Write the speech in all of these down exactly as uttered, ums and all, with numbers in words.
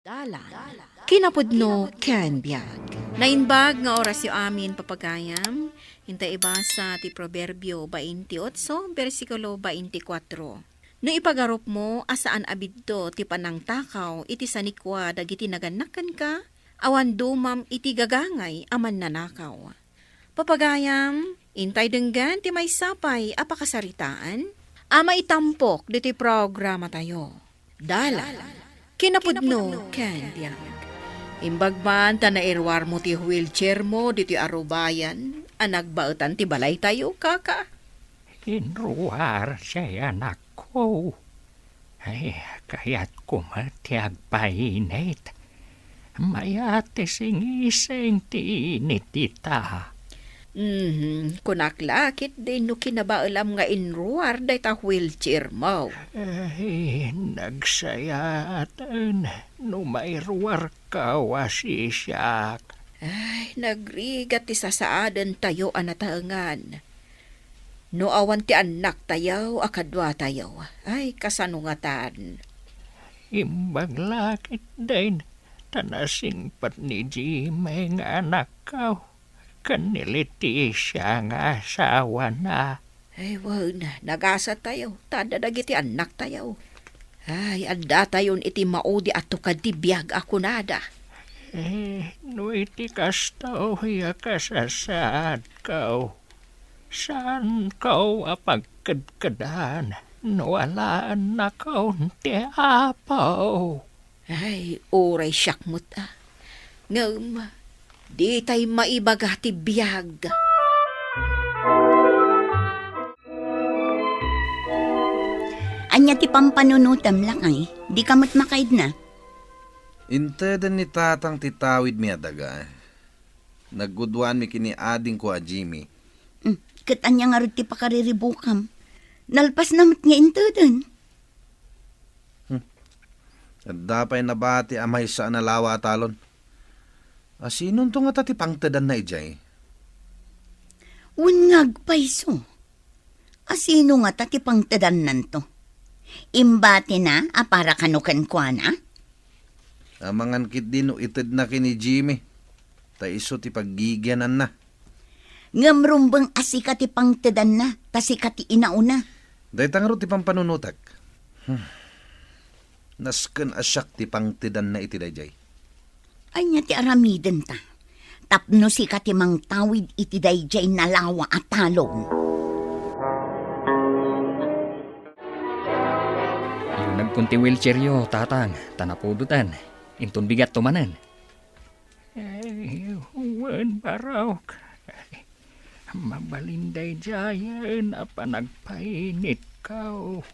Dalan, kinapudno ken biag. Naimbag nga orasyo amin, papagayam. Inta ibasa ti Proverbio twenty-eight, bersikulo twenty-four. No ipagarupmo a saan a bidto ti panangtakaw iti sanikua dagiti nagannak kenka, awan dumam iti gagangay a mannanakaw. Papagayam, intay denggen ti maysa pay a pakasaritaan a maitampok ditoy programatayo. Dalan, kinapudno ken biag. Imbag man ta nairuarmo ti wheelchairmo ditoy arubayan a nagbaetan ti balaytayo, kaka. Inruar jay, anakko. Ay, kayatko met ti agpainit. Mayat ti singising ti init ita. Mhm, kunak la ketdin no kinabaelam nga inruar dayta wheelchairmo. Ay, nagsayaat no mairuarkaw a sisiak. Ay, nagrigat ti sasaadentayo a natengan. No awan ti annaktayo a kaduatayo, ay, kasano ngatan? Imbag la ketdin ta nasingpet ni Jimmy nga anakko ken ni Leticia nga asawana. Ay, wen, nagasatayo, ta adda dagiti annaktayo. Ay, addatayon iti maudi a tukad ti biag a kunada. Eh, no iti kastoy a kasasaadko, saanko a pagkedkedan no alaennakon ti Apo. Ay, uray siak met, a. Ngem, ditay maibaga ti biag. Ania ti pampanunotem, lakay? Dika met makaidna? Inteden ni Tatang ti tawidmi a daga. Naggudwaanmi ken ni adingko a Jimmy. Mm, ket ania ngarud ti pakariribukam? Nalpasna met nga inteden. Hmm. Adda pay nabati a maysa a nalawa a talon. Asinonto ngata ti pangtedanna idiay? Wen nga agpayso. Asino ngata ti pangtedannanto? Imbatina a para kano kenkuana? Amangan ketdi no itedna ken ni Jimmy, ta isu ti paggigiananna. Ngem rumbeng a sika ti pangtedanna, ta sika ti inauna. Dayta ngarud ti pampanunotek. Hmm. Nasken a siak ti pangtedanna iti daydiay. Ania ti aramidenta tapno sika ti mangtawid iti daydiay nalawa a talon? Iyunagkon ti wheelchairyo, Tatang, ta napudotan. Inton bigatto manen. Ay, wen, barok. Mabalin daydiayen a panagpainitko.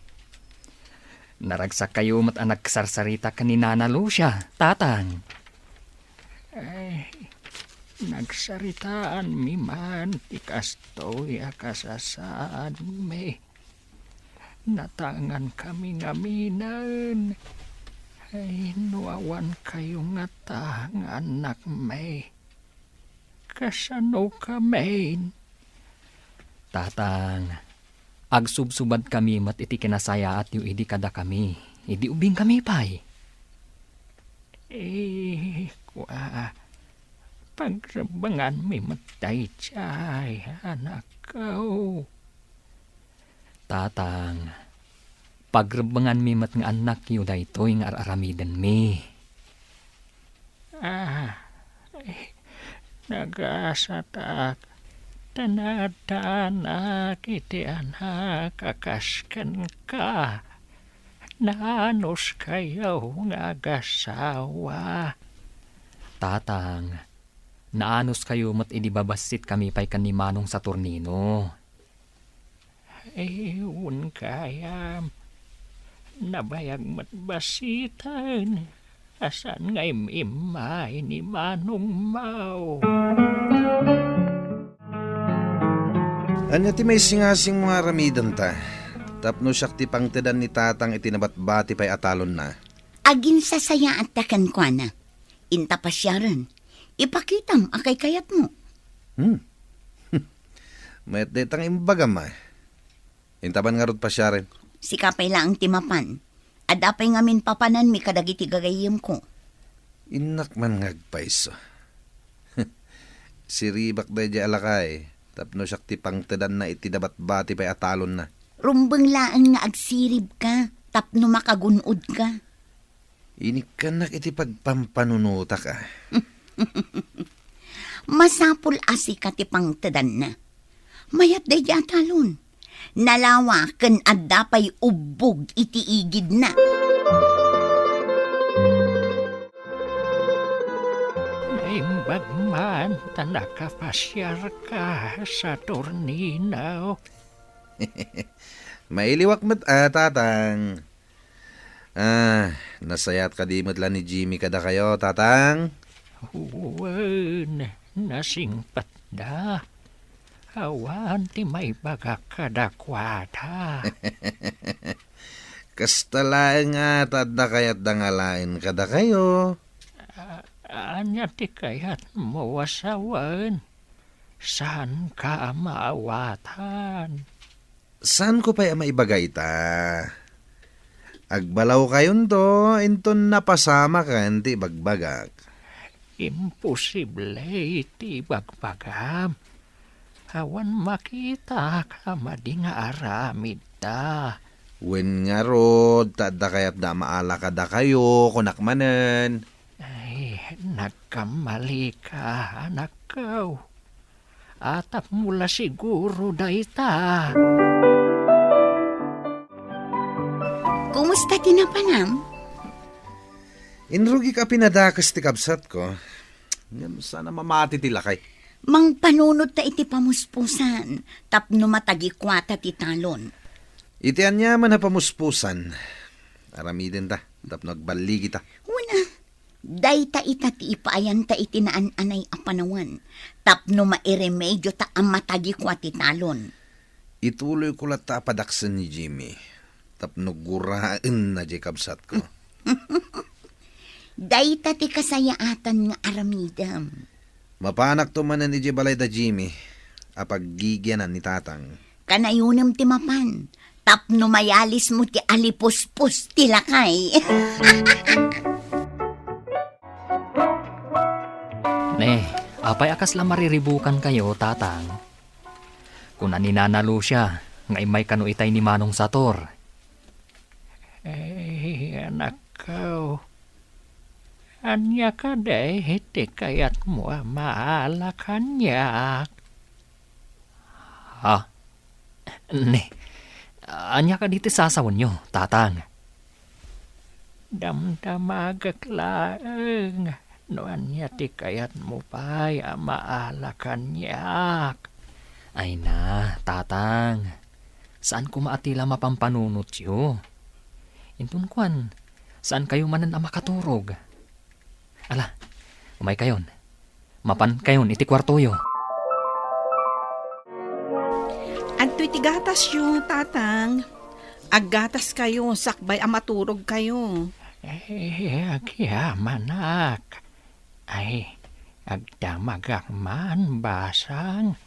Naragsakkayo met a nagsarsarita ken ni Nana Lucia, Tatang. Ay, nagsaritaanmi man ti kastoy a kasasaadmi. Natangankami ngaminen. Ay, no awan kayo ngata nga annakmi, kasano kamin? Tatang, agsubsubadkami met iti kinasayaatyo idi kadakami, idi ubingkami pay. Eh, kua, pagrebbenganmi met daydiay, anakko. Tatang, pagrebbenganmi met nga annakyo daytoy nga ar-aramidenmi. Ah, nagasatak, ta naaddaanak iti anak a kas kenka. Naanuskayo nga agasawa. Tatang, naanuskayo met idi babassit kami pay ken ni Manong Saturnino. Ay, wen gayam. Nabayag met bassiten a saan nga im-immay ni manongmo. Ania ti maisingasingmo nga aramidenta tapno siak ti pangtedan ni Tatang iti nabatbati pay a talonna? Aginsasayaatta kenkuana. Inta pasiaren, ipakitam a kaykayatmo. Hmm. Mayat dayta nga imbagam, a. Inta man ngarud pasiaren. Sika pay laeng ti mapan. Adda pay ngamin papananmi kadagiti gagayyemko. Innak man nga agpayso. Siribak daydiay a lakay, tapno siak ti pangtedanna iti nabatbati pay a talonna. Rumbeng laeng nga agsiribka tapno makagun-odka. Inikkannak iti pagpampanunotak, a. Masapul a sika ti pangtedanna. Mayat daydiay a talon. Nalawa ken adda pay ubbog iti igidna. Naimbag man ta nakapasiarka, Saturnino. Mailiwak met a, Tatang. Ah, nasayaat kadi met la ni Jimmy kadakayo, Tatang? Wen, nasingpetda. Awan ti maibagak kadakuada. Kasta laeng a ta adda kayatda nga alaen kadakayo. A-, ania ti kayatmo a sawen? Saanka a maawatan? Saanko pay a maibaga ita. Agbalawkayonto, inton napasamaken ti ibagbagak. Imposible ti ibagbagam. Awan makitak a madi nga aramidda. Wen ngarud, ta adda kayatda a maala kadakayo, kunak manen. Ay, nagkammalika, anakko. Atapmo la siguro dayta. Kumusta ti napanam? Inrugik a pinadakes ti kabsatko. Ngem saan a mamati ti lakay. Mangpanunodta iti pamuspusan tapno matagikuata ti talon. Iti aniaman a pamuspusan, aramidenta tapno agballigita. Wen a, dayta ita ti ipaayanta iti naan-anay a panawen tapno mairemedio ta a matagikua ti talon. Ituloyko latta a padaksen ni Jimmy tapno guraenna diay kabsatko. Dayta ti kasayaatan nga aramidem. Mapanakto manen idiay balay da Jimmy a paggigianan ni Tatang. Kanayonem ti mapan tapno mayalismo ti alipuspos ti lakay. Ne, apay a kasla mariribukankayo, Tatang? Kuna ni Nana Lucia nga immay kano itay ni Manong Sator. Ay, anakko, ania kadi ti kayatmo a maala kaniak? Ha? Ne, ania kadi ti sasawenyo, Tatang? Damdamagek laeng no ania ti kayatmo pay a maala kaniak. Ay na, Tatang. Saan koma a ti la mapampanunotyo. Inton kuan, saankayo manen a makaturog. Ala, umaykayon. Mapankayon iti kuartoyo. Adtoy ti gatasyo, Tatang. Aggataskayo sakbay a maturogkayo. Eh, agyamanak. Ay, agdamagak man, basang.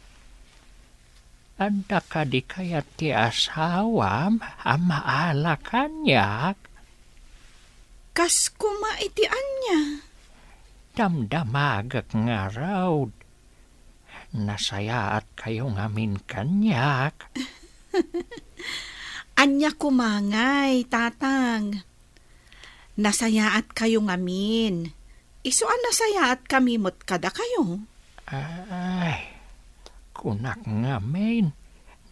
Adda kadi kayat ti asawam a maala kaniak? Kas koma iti ania? Damdamagek ngarud. Nasayaatkayo ngamin kaniak. Ania koma ngay, Tatang? Nasayaatkayo ngamin. Isu a nasayaatkami met kadakayo. Ay, kunak ngamin,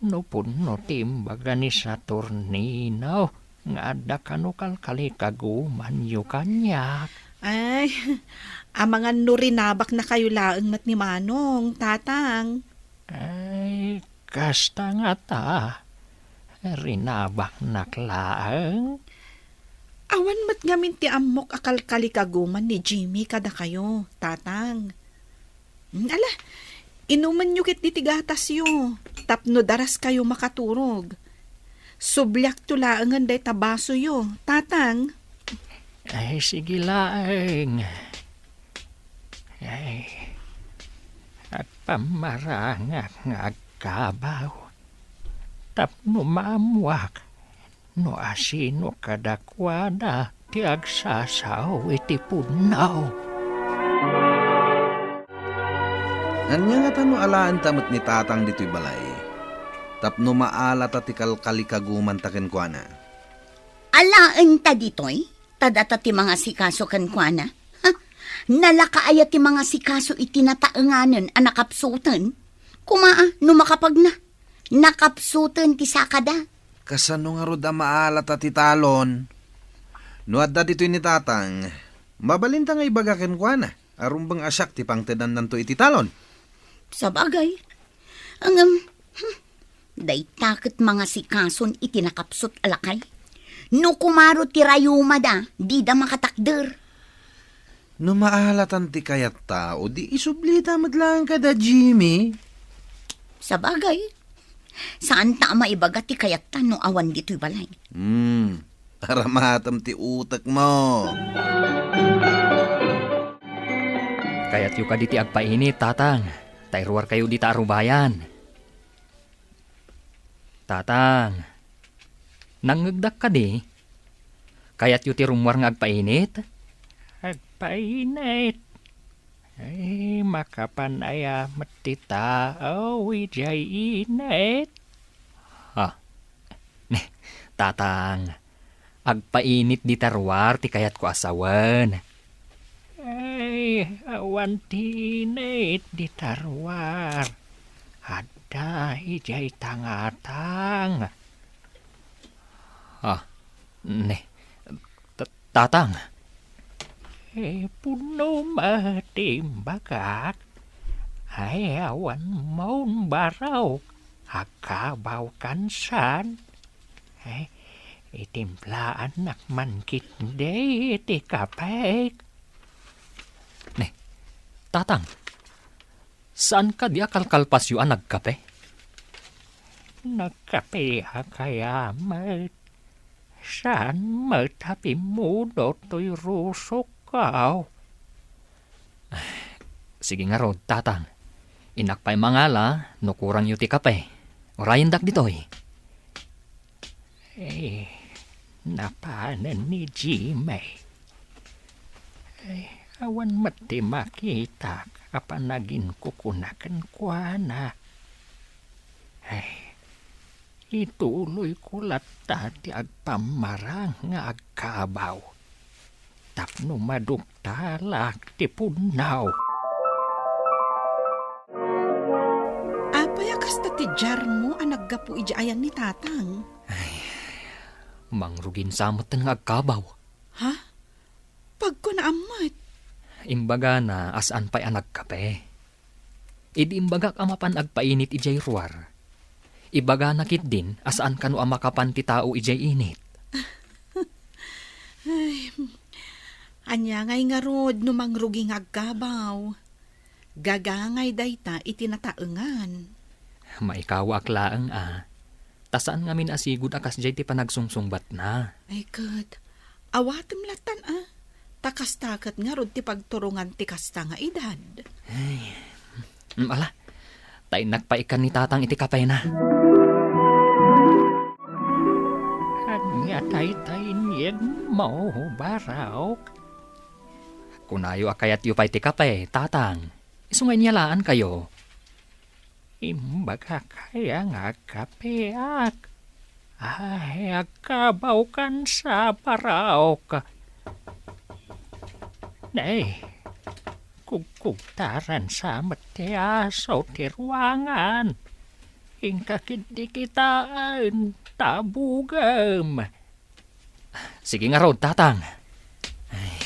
no pudno ti imbaga ni Saturnino nga adda kano kalkalikagumanyo kaniak. Ay, amangan no rinabaknakayo laeng met ni Manong, Tatang. Ay, kasta ngata, rinabaknak laeng. Awan met ngamin ti ammok a kalkalikaguman ni Jimmy kadakayo, Tatang. Hmm, ala, inumenyo ketdi ti gatasyo, tapno daraskayo makaturog. Subliakto laengen dayta basoyo, Tatang. Ay, sige laeng. Ay, agpammarangak nga agkabaw tapno maammuak no asino kadakuada ti agsasao iti pudno. Ania ngata no alaenta met ni Tatang ditoy balay? Tapno maalata ti kalkalikagumanta kenkuana. Alaenta ditoy? Ta data ti mangasikaso kenkuana? Ha? Nalaka aya ti mangasikaso iti nataenganen a nakapsuten? Kuma a, no makapagna, nakapsuten ti sakada. Kasano ngarud a maalata ti talon? No adda ditoy ni Tatang, mabalinta nga ibaga kenkuana a rumbeng a siak ti pangtedannanto iti talon. Sabagay. Ngem, hmm, dayta ket mangasikason iti nakapsut a lakay. No kumaro ti rayumada, dida makatakder. No maalatan ti kayat tao, di isublita met laeng kada Jimmy. Sabagay, saanta a maibaga ti kayatta no awan ditoy balay. Hmm, aramatam ti utekmo. Kayatyo kadi ti agpainit, Tatang, ta iruarkayo dita a rubayan. Tatang, nangngegdak kadi? Kayatyo ti rummuar nga agpainit? Agpainit? Ay, makapan aya met ti tao idiay init? Ah, ne, Tatang, agpainit dita ruar ti kayatko a sawen. Ay, awan ti init dita ruar. Adda idiay tangatang. Ah, ne, ta-, Tatang. Eh, pudno met ti imbagak. Ay, awan mo, Barok. Agkabaw kansan. Eh, itimplaannak man ketdi iti kapek. Ne, Tatang, saan kadi a kalkalpasyo a nagkape? Nagkapeak aya met. Saan met a pimmudot toy rusokko? Sige ngarud, Tatang. Innak pay mangala no kurangyo ti kape. Urayendak ditoy. Eh, napanen ni Jimmy. Eh, awan met ti makitak a panaginkukuna kenkuana. Eh, ituloyko latta ti agpammarang nga agkabaw tapno maduktalak ti pudno. Apay a kasta ti diarmo a naggapu idiay ayan ni Tatang? Ay, mangrugin sa metten nga agkabaw. Ha? Pagkunaam met? Imbagana a saan pay a nagkape. Idi imbagak a mapan agpainit idiay ruar, ibagana ketdin a saan kano a makapan ti tao idiay init. Ay, ania ngay ngarud no mangrugi nga agkabaw? Gagangay dayta iti nataengan. Maikawaak laeng a, ta saan ngamin a sigud a kasdiay ti panagsungsungbatna. Ay ket, awatem lattan a, ta kasta ket ngarud ti pagturongan ti kasta nga edad. Ay, mm, ala, ta innak pay ikkan ni Tatang iti kapena. Ania dayta inyegmo, Barok? Kunayo a kayatyo pay ti kape, Tatang. Isu nga inyalaankayo. Imbagak aya nga agkapeak? Ay, agkabaw kansa, Barok. Nay, kugkugtaran sa met ti aso ti ruangan. Inka ketdi kitaen ta bugem. Sige ngarud, Tatang. Ay.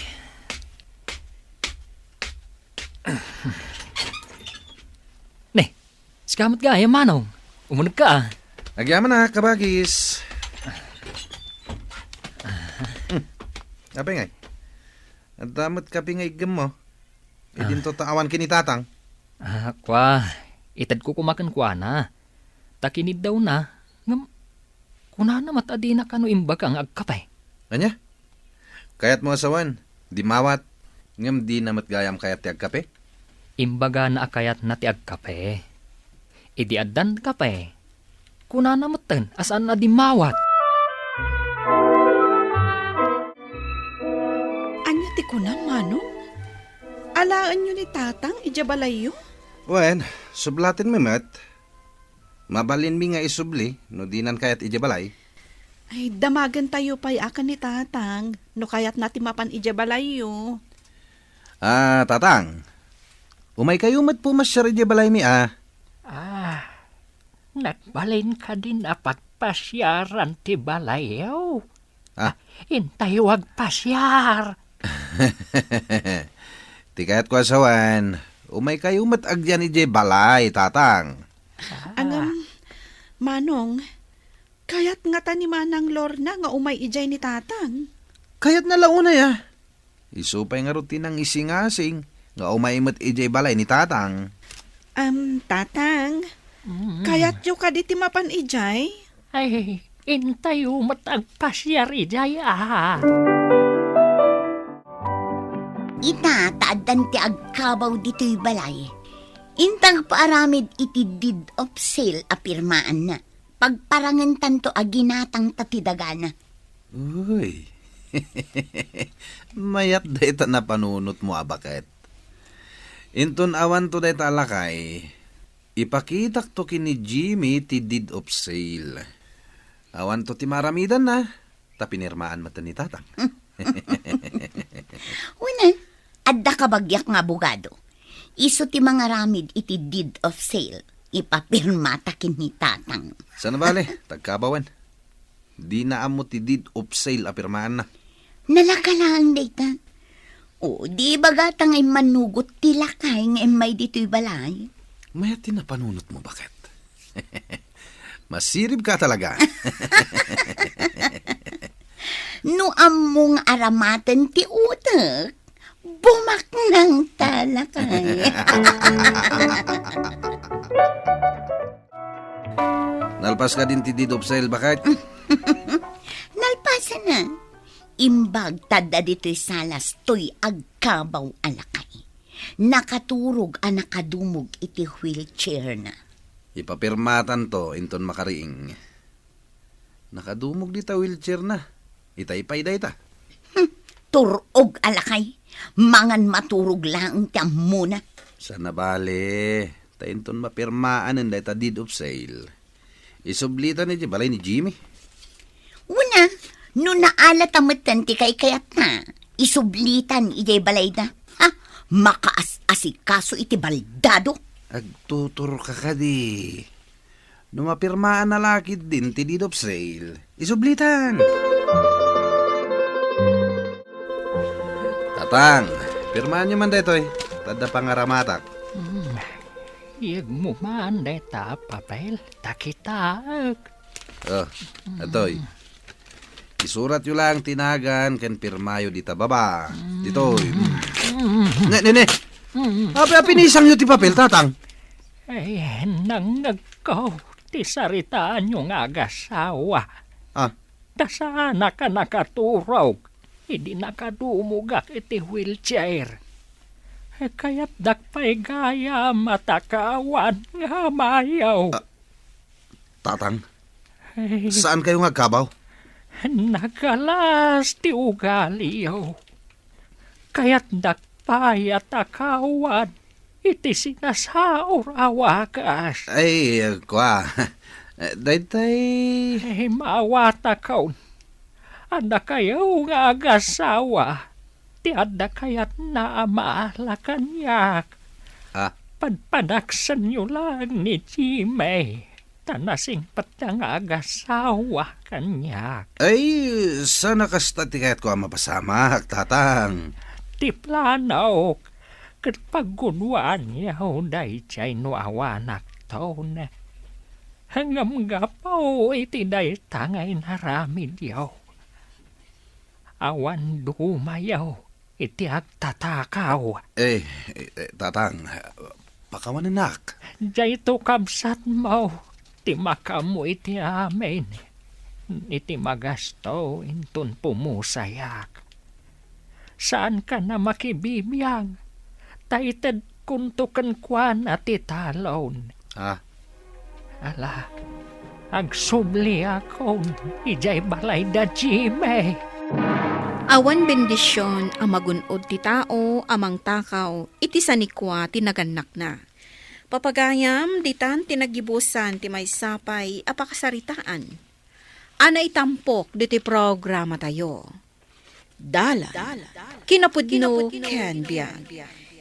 Ne, sika met gayam, Manong. Umuneg ka, a. Agyaman a, kabagis. Hmm. Apay ngay? Adda met kape nga iggemmo? Idinto ta awan ken ni Tatang. Ah, kua, itedko koma kenkuana. Ta kiniddawna, ngem kunana met a dina kano imbaga nga agkape. Ania? Kayatmo a sawen, dimmawat, ngem dina met gayam kayat ti agkape? Imbagana a kayatna ti agkape. Idi addan kape, kunana metten a saan a dimmawat. Kunam, Manong? Alaenyo ni Tatang idiay balayyo? Wen, sublatenmi met. Mabalinmi nga isubli no dinan kayat idiay balay. Ay, damagentayo pay a ken ni Tatang no kayatna ti mapan idiay balayyo. Ah, Tatang, umaykayo met pumasiar idiay balaymi, a. Ah, nagbalin kadin a pagpasiaran ti balayyo? Ah. Intayo agpasiar. Ti kayatko a sawen, umaykayo met agdian idiay balay, Tatang. Ah. Ngem, Manong, kayat ngata ni Manang Lorna nga umay idiay ni Tatang? Kayatna la unay, a. Isu pay ngarud ti nangisingasing nga umay met idiay balay ni Tatang. Am, Tatang, Mm. kayatyo kadi ti mapan idiay? Ay, intayo met agpasiar idiay, a. Ita, ta addan ti agkabaw ditoy balay. Inta agpaaramid iti deed of sale a pirmaanna. Pagparangentanto a ginatangta ti dagana. Uy. Mayat dayta napanunotmo a baket. Inton awanto dayta a lakay, ipakitakto ken ni Jimmy ti deed of sale. Awanto ti maaramidanna, ta pinirmaan met ni Tatang. Unan, adda kabagiak nga abogado. Isu ti mangaramid iti deed of sale. Ipapirmata ken ni Tatang. Saan a bale, ta agkabawen. Dina ammo ti deed of sale a pirmaanna. Nalaka laeng dayta. O, di ibagata nga immanugot ti lakay nga immay ditoy balay. Mayat ti napanunotmo, baket. Masiribka talaga. No ammo nga aramaten ti utek, bumaknang ta lakay. Nalpas kadin ti deed of sale, baket? Nalpasanna. Imbag ta adda ditoy salas toy agkabaw a lakay. Nakaturog a nakadumog iti wheelchair-na. Ipapirmatanto inton makariing. Nakadumog dita wheelchair-na. Itay pay dayta. Hmm, tur-og a lakay. Mangan maturog laeng ti ammona. Saan a bale, ta inton mapirmaanen dayta deed of sale, isublitan iti balay ni Jimmy. Una, no naalata metten ti kaykayatna, isublitan idiay balayda. Ha? Makaas-asikaso iti baldado. Agtuturka kadi. No mapirmaanna la ketdin ti deed of sale, isublitan. Tatang, pirmaanyo man daytoy. Ta adda pangaramatak. Hmm. Iyegmo man dayta a papel, ta kitaek. Oh, atoy. Isuratyo laeng ti nagan ken pirmayo dita baba. Ditoy. Mm. Mm. Ne, ne, ne. Mm. Api, api, nisangyo ti papel, Tatang. Ay, nangngegko ti saritaanyo nga agasawa. Ah. Ta saanak a nakaturog idi nakadumogak iti wheelchair. Kayatdak pay gayam a takawan nga amayo. Ah, Tatang, Ay. Saankayo nga agkabaw? Nagalas ti ugaliyo. Kayatdak pay a takawan iti sinasaur a wagas. Ay, kua. Daytay. Ay, maawatakon. Adda kayo nga agasawa. Ti adda kayatna a maala kaniak. Ah. Padpadaksenyo laeng ni Jimmy, ta nasingpetna nga agasawa kaniak. Ay, saan a kasta ti kayatko a mapasamak, Tatang. Ti planok, ket paggunwaanyo daydiay no awanakton. Ngem gapu iti dayta nga inaramidyo, awan dumayo iti agtatakaw. Eh, eh, eh, Tatang, pakawanennak. Dayto kabsatmo ti makaammo iti amin iti magasto inton pumusayak. Saankan a makibibiang, ta itedkonto kenkuana ti talon. Ah. Ala, agsubliakon idiay balay da Jimmy. Awan bendision a magun-od ti tao a mangtakaw iti sanikua ti nagannakna. Papagayam, ditan ti naggibusan ti maysa pay a pakasaritaan a naitampok ditoy programatayo. Dalan, kinapudno ken biag.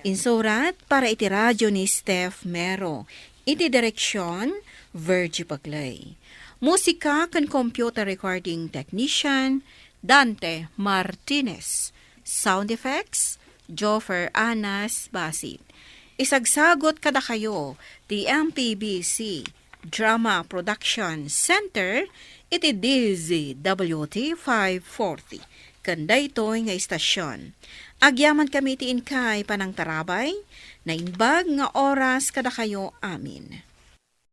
Insurat para iti radyo ni Steph Mero. Iti direksion, Virgie Paglay. Musika ken computer recording technician, Dante Martinez. Sound effects, Joffer Anas Basit. Isagsagot kadakayo ti M P B C Drama Production Center iti D Z W T five forty. Ken daytoy nga istasion, agyamankami iti inkay panangtarabay, naimbag nga oras kadakayo amin.